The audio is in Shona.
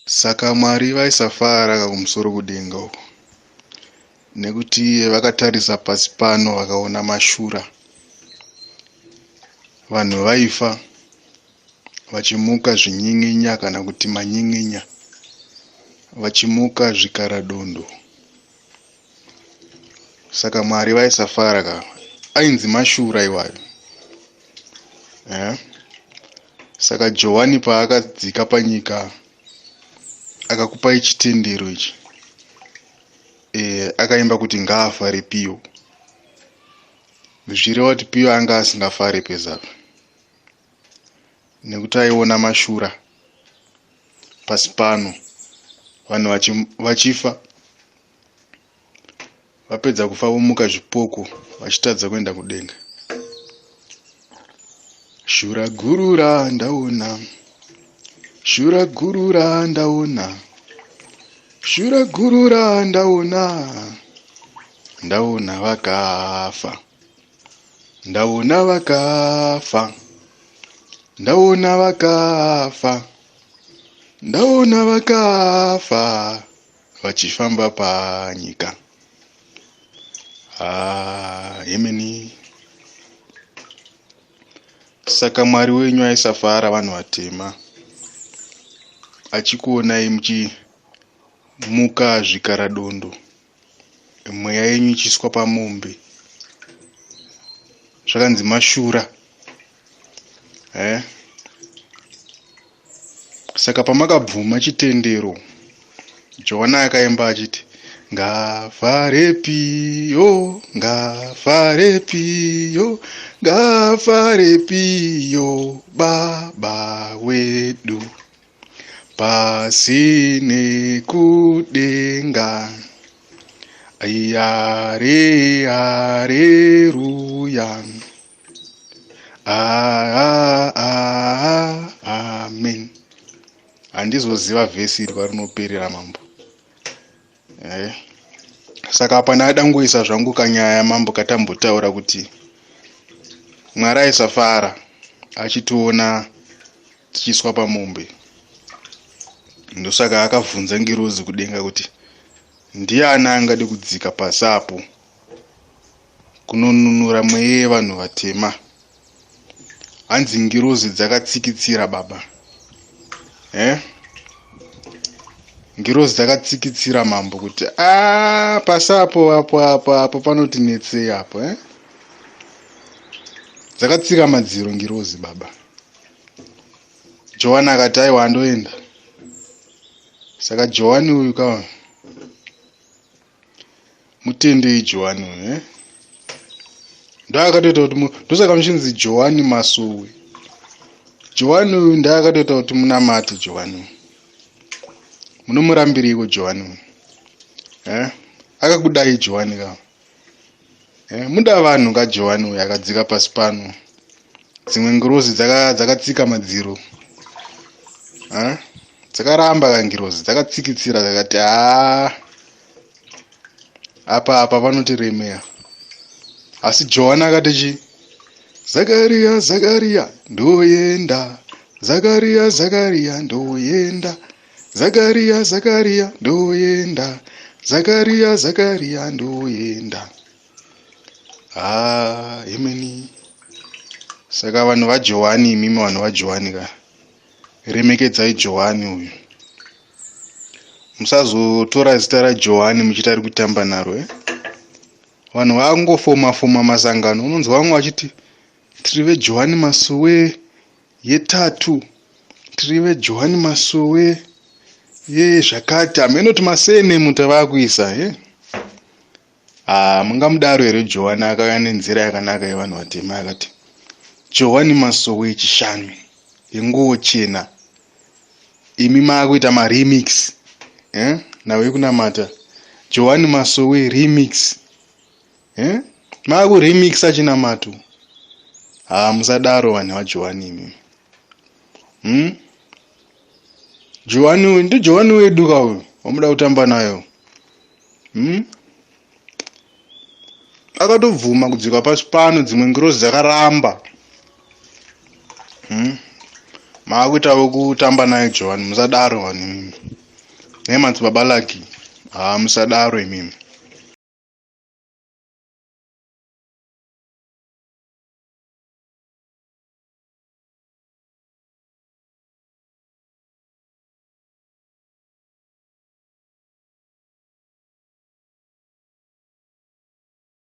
Saka Mwari vaisafara kumusoro kudenga uko nekuti vakatarisa pasi pano vakaona mashura. Vanhu vaifa vachimuka zvinyin'inya kana kuti manyin'inya vachimuka zvikaradondo. Saka Mwari vaisafara ka ainzi mashura iwayo. Eh? Saka Johani paakadzika panyika akakupai chitendero ichi e, akaimba kuti ngaafare Piyo zvichireva kuti Piyo anga asingafare pezapa nekuti aiona mashura pasi pano vanhu vachifa Vapedza kufa vomuka zvipoko vachitadza kuenda kudenga. Shura guru randaona, shura guru randaona, shura guru randaona, ndaona vakafa, ndaona vakafa, ndaona vakafa, ndaona vakafa. Vachifamba panyika. Ah, hemeni. Saka Mwari wenyu aisafara vanhu vatema achikuonai muchimuka zvikaradondo mweya yenyu ichiswa pamombe zvakanzi mashura eh? Saka pamakabvuma chitendero, Johana akaimba achiti ngafarepiyo ngafarepiyo ngafarepiyo baba wedu pasi nekudenga ayare areruya amen. Handizoziva vhesi iri kwarinoperera mambo. Eh. Saka apa ndadangoisa zvangu kanyaya mambo katambotaura kuti Mwari aisafara achitiona tichiswa pamombe. Ndosaka akavhunza ngirozi kudenga kuti ndiani angade kudzika pasi apo kunonunura mweya yevanhu vatema. Hanzi ngirozi dzakatsikitsira baba. Eh? Ngirozi dzakatsikitsira mambo kuti a pasi apo apo apo apo panotinetsei apo eh? Dzakatsika madziro ngirozi baba. Johani akati aiwa andoenda. Saka Johani uyu ka Mutendei Johani uyu eh? Ndoakatoita kuti ndosaka muchinzi Johani Masowe. Johani uyu ndoakatoita kuti munamate Johani uyu. Munomurambireiko Johani uyu? Eh? Akakudai Johani ka. Eh, muda vanhu ka Johani uyu akadzika pasi pano. Dzimwe ngirozi dzakatsika madziro. Eh? Dzakaramba ka ngirozi dzakatsikitsira dzakati haa apa apa panotiremeya. Asi Johani akati chi Zakaria Zakaria ndoyenda Zakaria Zakaria ndoyenda Zakaria Zakaria ndoyenda Zakaria Zakaria ndoyenda. Ah, imeni. Saka vanhu vaJohani imimi vanhu vaJohani ka. Remekedzai Johani uyu. Musazotora zita raJohani muchiti ari kutamba naro eh? Vanhu vangofoma foma masangano unonzwa vamwe vachiti tiri veJohani Masowe yetatu tiri veJohani Masowe ye zvakati hameno kuti masenemu tavakuisa he ah mungamudaro here Johani akauya nenzira yakanaka yevanhu vatema akati Johani Masowe yechishanu yenguwo chena imi maakuita maremix eh? nhau yekunamata Johani Masowe remix eh? Maakuremixa chinamato. Ha musadaro vanhu vaJohani imi. Hmm? Johani uyu ndiJohani wedu ka uyu wamuda kutamba nayo. Hmm? Akatobvuma kudzika pasi pano dzimwe ngirozi dzakaramba. Hmm? Maakuita vekutamba naye Johani musadaro vanhu imi. Nhai madzibaba Lucky, haa musadaro imimi.